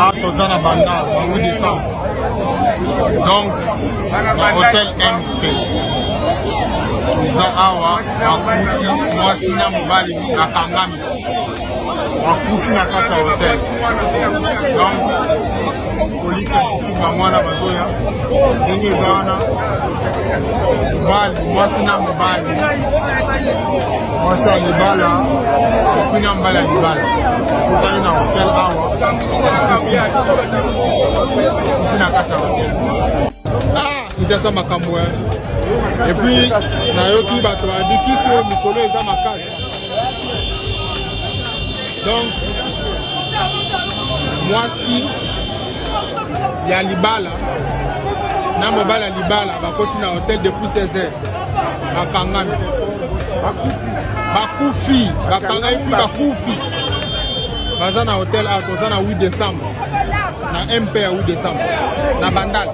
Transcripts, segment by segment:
Ah, toza na banda na 8 décembre donc na hotel mp eza awa bakuti mwasi na mobali bakangami bakufi na kati ya hotel donc polisi scientifique bango wana bazoya ndenge eza wana mobali mwasi na mobali mwasi ya libala epuis na mobali ya libala okutani na hotel awa kufi na kati ya hotel. Ah, Kinshasa makambo eh. Et puis nayoki bato babikisi oyo mikolo eza makasi. Donc mwasi ya libala na mobali ya libala bakoti na hotel depuis 16 heures, bakangami, bakufi, bakangami mpe bakufi. Baza na hotel awa, toza na 8 décembre na MP ya 8 décembre na Bandal.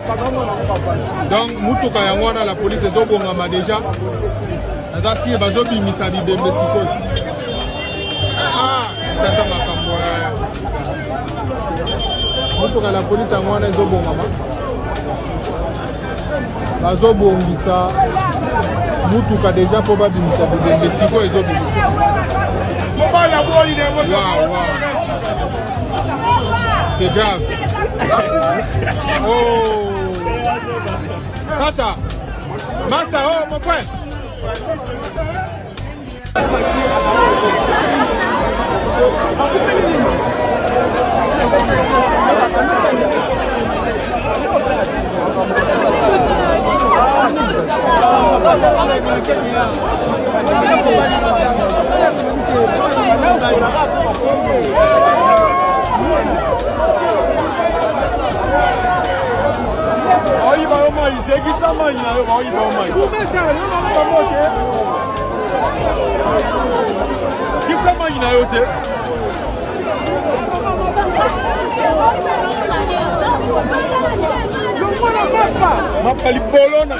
Donc mutuka yango wana la police ezobongama déjà, naza sire bazobimisa bibembe sikoyo. Ah, sasa makambo ya motuka la polisi yango wana ezobongama, bazobongisa mutuka deja mpo babimisa bibembe sikoyo, ezobimisa. Wow, wow. C'est grave. Oh. Tata. Massa, oh mon frère. Baoyiba yo mai, zekisa mai na yo, baoyiba yo mai. Kisa mai na yo te. Mapa libolo na.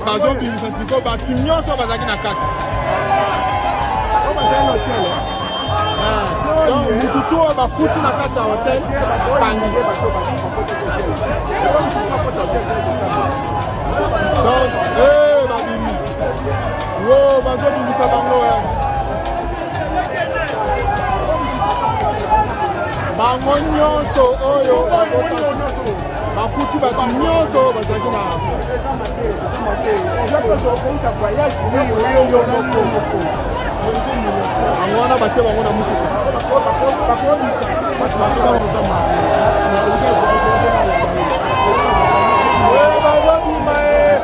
Bazobimisa sikoyo bato nyonso bazalaki na kati. Donc mutu tu oyo bakuti na kati ya hotel kangi. Donc eh, babimi wo, bazobimisa bango eh. Bango nyonso oyo bakuti bato nyonso oyo bazalaki na bango wana, batie bango na mutuka. Bazobima e.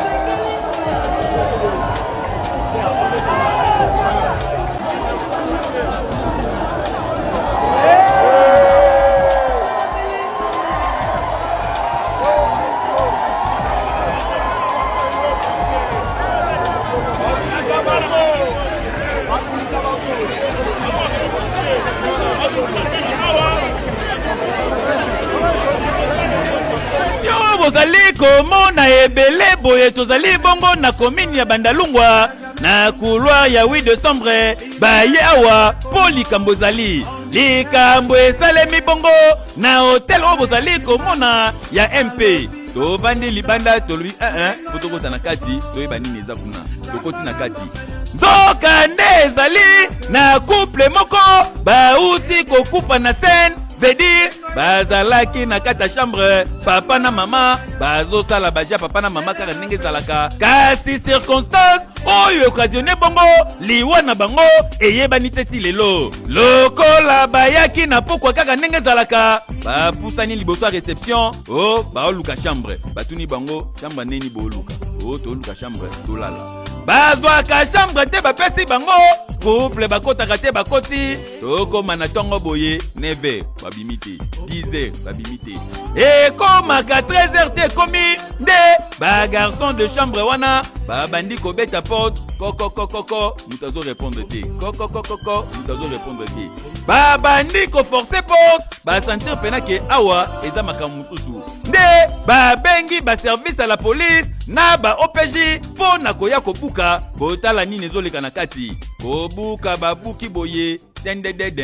Yo bozali komona ebele boye, tozali bongo na komini ya Bandalungwa na couloir ya 8 décembre. Baye awa mpo likambo ezali, likambo esalemi bongo na hotel oyo bozali komona ya MP. Tovandi libanda, tolobi 1 po tokota na kati toyeba nini eza kuna. Tokoti na kati, nzoka nde ezali na couple moko bauti kokufa na scène, veut dire bazalaki na kati ya chambre, papa na mama bazosala baja papa na mama kaka ndenge ezalaka, kasi circonstance oyo occasionne bongo liwa na bango eyebani te ti lelo. Lokola bayaki na pokwa kaka ndenge ezalaka, bapusani liboso ya réception o oh, baoluka chambre. Batuni bango: chambre neni booluka? O oh, tooluka chambre tolala. Bazwaka chambre te bapesi bango, couple bakotaka te bakoti. Tokoma na ntongo boye 9h babimi te, 10h babimi te, ekomaka 13h te ekomi nde ba garçon de chambre wana babandi kobeta porte, kokokokoko, moto azo répondre te, kokokokoko, moto azo répondre te. Babandi koforce porte, basentir pena ke awa eza makambo mosusu, nde babengi baservice ya la police na ba OPJ mpo na koya kobuka, kotala nini ezoleka na kati. Kobuka, babuki boye, tendededen,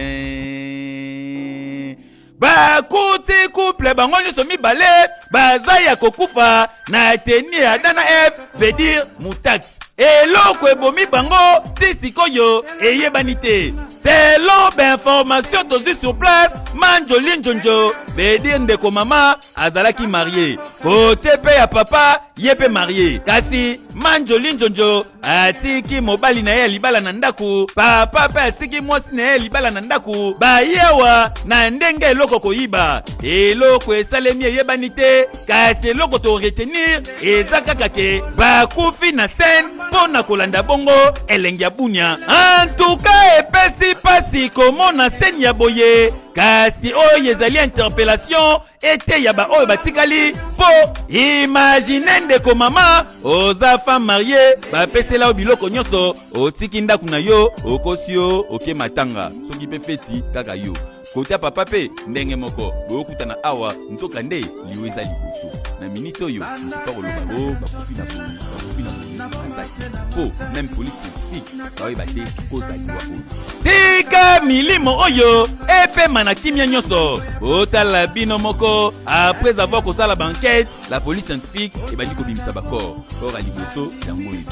bakuti couple bango nyonso mibale baza ya kokufa na tenue ya dana f veut dire mutax. Eloko ebomi bango ti sikoyo eyebani te. Selon bainformation tozwi sur place, Manjoli Njonjo veut dire ndeko mama azalaki marié, kote mpe ya papa ye mpe marié, kasi Manjoli Njonjo atiki mobali na ye ya libala na ndako, papa mpe atiki mwasi na ye ya libala na ndako. Bayewa na ndenge eloko koyiba, eloko esalemi eyebani te, kasi eloko toretenir eza kaka ke bakufi na scène mpo na kolanda bongo elengi ya Bunia. Antuka epesi mpasi komona scène ya boye, kasi oyo ezali interpellation eteya baoyo batikali. Mpo imagine, ndeko mama, oza femme mariée, bapesela yo biloko nyonso, otiki ndako na yo, okosi yo oke matanga, soki mpe feti kaka yo kota, papa mpe ndenge moko, boyokutana awa, nzoka nde liwa eza liboso. Na minute oyo moto koloba o bakufi na boye, bakufi na boye, aza te, mpo même police scientifique baoyeba te koza liwa oyo. Tika milimo oyo epema na kimia nyonso. Botala bino moko, après avoir kosala baenquête, la police scientifique ebandi kobimisa bacorps. Corps ya liboso yango ebimi,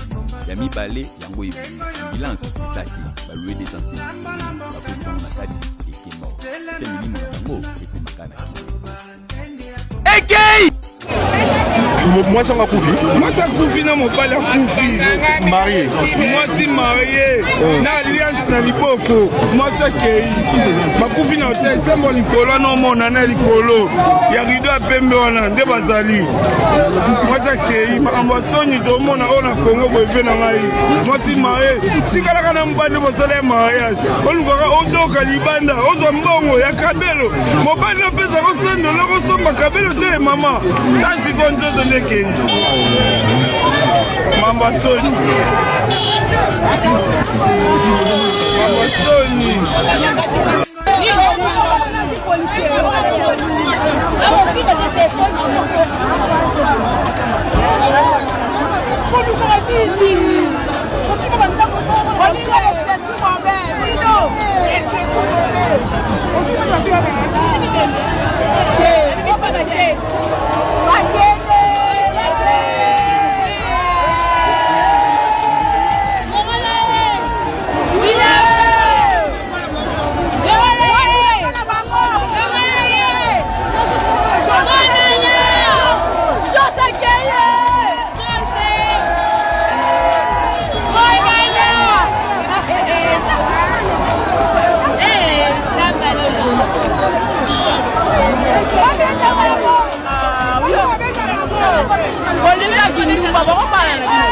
ya mibale yango ebimi, ambulance eza te, balouer 205, bakotisango na kati, eke mort te. Milimo na bango epemaka na kimia. Ekei. Mwasi yango akufi? Mwasi akufi na mobali akufi. Marié? Mwasi marié na alliance na liboko. Mwasi akei, bakufi na hotel sembo likolo wana, omona na likolo ya rideau ya pembe wana nde bazali. Mwasi akei, makambo ya soni tomona oyo na Kongo boye. Na ngai, mwasi marié tikalaka na mobali, bosala ya mariage, olukaka odoka libanda, ozwa mbongo ya kabelo, mobali opesaka osendolo kosomba kabelo te. Mama, tasiko nzoto nde ekei, mambo ya soni, mambo ya soni. Bolingaki ndumba bakobala na bino.